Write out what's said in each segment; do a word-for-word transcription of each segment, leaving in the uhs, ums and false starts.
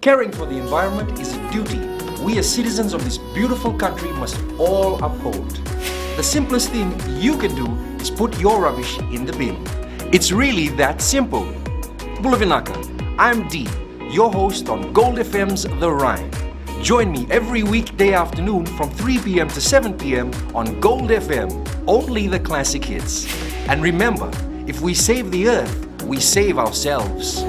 Caring for the environment is a duty we as citizens of this beautiful country must all uphold. The simplest thing you can do is put your rubbish in the bin. It's really that simple. Bula vinaka, I'm Dee, your host on Gold F M's The Rhyme. Join me every weekday afternoon from three p.m. to seven p.m. on Gold F M, only the classic hits. And remember, if we save the earth, we save ourselves.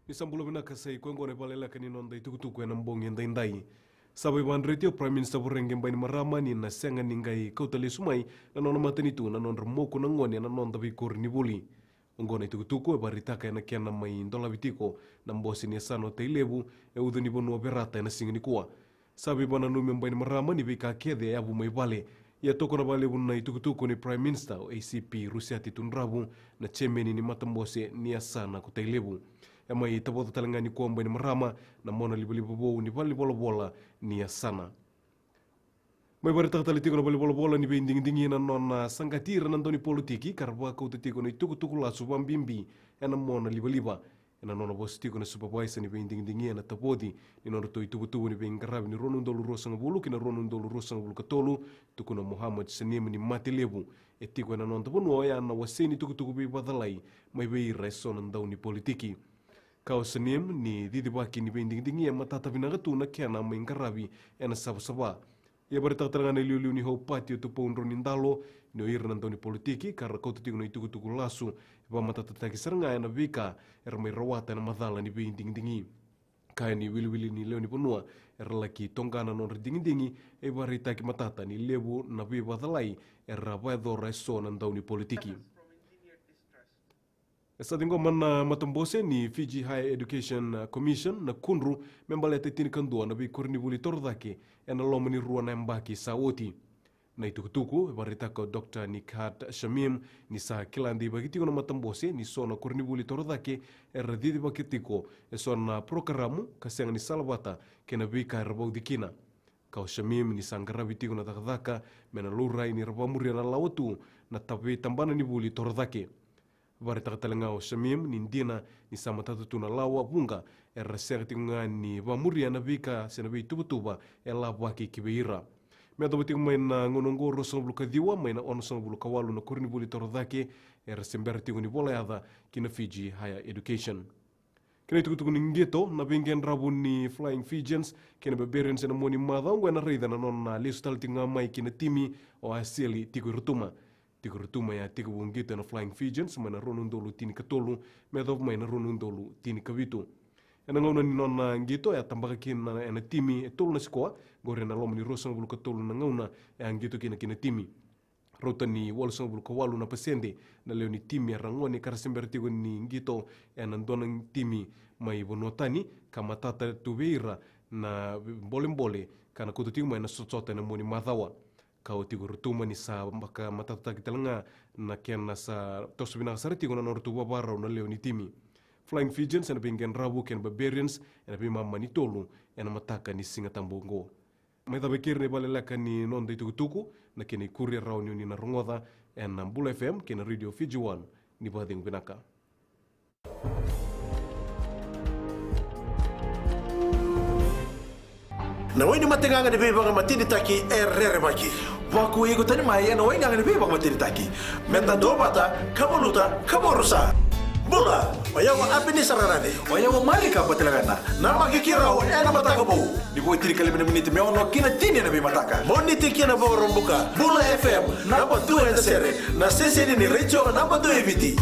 Ni sa bula vinaka, sa i koya oqo na ivakaleleka ni noda itukutuku ena bogi edaidai. Sa veivakadreti o Prime Minister Voreqe Bainimarama ni na sega ni qai kauta lesu mai na nona matanitu na nodra moku na gone ena noda veikoronivuli. Oqo na itukutuku e vakaraitaka ena kena mai dolavi tiko na bose ni yasana o Tailevu e uca ni vanua o Verata ena siga nikua. Sa veivakananumi o Bainimarama ni veika kece e yavu mai vale. Ia toka na vakalevu na itukutuku ni Prime Minister o A C P Rusiati Tudravu, na cemeni ni matabose ni yasana ko Tailevu. E mai tavoca tale ga nikua o Bainimarama na mona livaliva vou ni valenivolavola ni yasana. Mai vakaraitaka tale tiko na valenivolavola ni veidigidigi na nona saqati ira na daunipolitiki ka ra vakauta tiko na itukutuku lasu vakabibi ena mona livaliva. Ena nona vosa tiko na supervisor ni veidigidigi ena tavoci ni nodratou ituvatuva ni veiqaravi ni rua na udolu ruasagavulu ki na rua na udolu ruasagavulu ka tolu, tukuna o Mohammed Saneem ni mate levu e tiko ena noda vanua oya na wasei ni tukutuku veivakacalai mai vei ira eso na daunipolitiki. Kaya o Saneem ni cicivaki ni veidigidigi e matata vinaka tu na kena mai qaravi ena savasava. Ia vakaraitaka tale ga na iliuliu ni Hope Party o Tupou Draunidalo ni o ira na daunipolitiki ka ra kauta tiko na itukutuku lasu e vakamatatataki sara ga ena veika era mai rawata ena macala ni veidigidigi. Kaya ni iwiliwili ni lewe ni vanua era laki toqa na nodra digidigi, e ivakaraitaki matata ni levu na veivakacalai era vakayacora eso na daunipolitiki. E sa ciqoma na matabose ni Fiji Higher Education Commission na kudru me baleta e tinikadua na veikoronivuli torocake ena loma ni rua na yabaki sa oti. Na itukutuku e vakaraitaka o Doctor Nikhat Shamim ni sa kila deivaki tiko na matabose ni so na koronivuli torocake era cicivaka tiko eso na parokaramu ka sega ni salavata kei na veika era vauci kina. Kaya o Shamim ni sa qaravi tiko na cakacaka me na laurai ni ra vakamuria na lawa tu na ta- veitabana ni vuli torocake. Vakaraitaka tale ga o Shamim ni dina ni sa matata tu na lawa vuqa era sega tiko ga ni vakamuria na veika se na veituvatuva e lavaki ki vei ira. Me yacova tiko mai na gauna oqo ruasagavulu ka ciwa mai na onosagavulu ka walu na koronivuli torocake era se bera tiko ni volayaca ki na Fiji Higher Education. Kei na itukutuku ni qito, na veiqedravu ni Flying Fijians kei na Barbarians ena Moniti macawa oqo ena raica na nona lesu tale tiko ga mai ki na timi o Aseli Tiko i Rotuma. Tiko i Rotuma e a tekivu qito ena Flying Fijians mai na rua na udolu tinikatolu me yacova mai na rua na udolu tinikavitu. Ena gauna ni nona qito e a tabaka kina ena timi e tolu na sikoa, qori ena loma ni ruasagavulu ka tolu na gauna e a qito kina ki na timi. Rauta ni walusagavulu ka walu na pasede na lewe ni timi era gone ka ra se bera tiko ni qito ena dua na timi mai vanua tani, ka matata tu vei ira na bolebole ka na kauta tiko mai na sotasota ena Moniti macawa. Kaya o Tiko i Rotuma ni sa vakamatataki tale ga na kena sa toso vinaka sara tiko na nodratou vakavakarau na lewe ni timi. Flying Fijians ena veiqedravu kei na Barbarians ena veimama ni tolu ena mataka ni Sigatabu oqo. Mai cava e keri na ivakaleleka ni noda itukutuku, na kena ikuri e rawa ni o ni na rogoca ena Bula F M kei na Radio Fiji One. Ni vakacegu vinaka. Na wai ni mategaga ni veivakamatenitaki e rerevaki. Vakuai iko tani mai ena waigaga ni veivakamatenitaki. Meda duavata, ka valuta, ka vakarusa. Bula, o yau o Apenisa Rarace. O yau o Marika Batilavena. Namaki keirau ena Mataka Vou. Ni vo e tinikalima na miniti me ono ki na tini ena veimataka. Moniti ki na Vakaraubuka. Bula F M, naba dua ena sere. Na siteseni ni retio naba dua e Viti.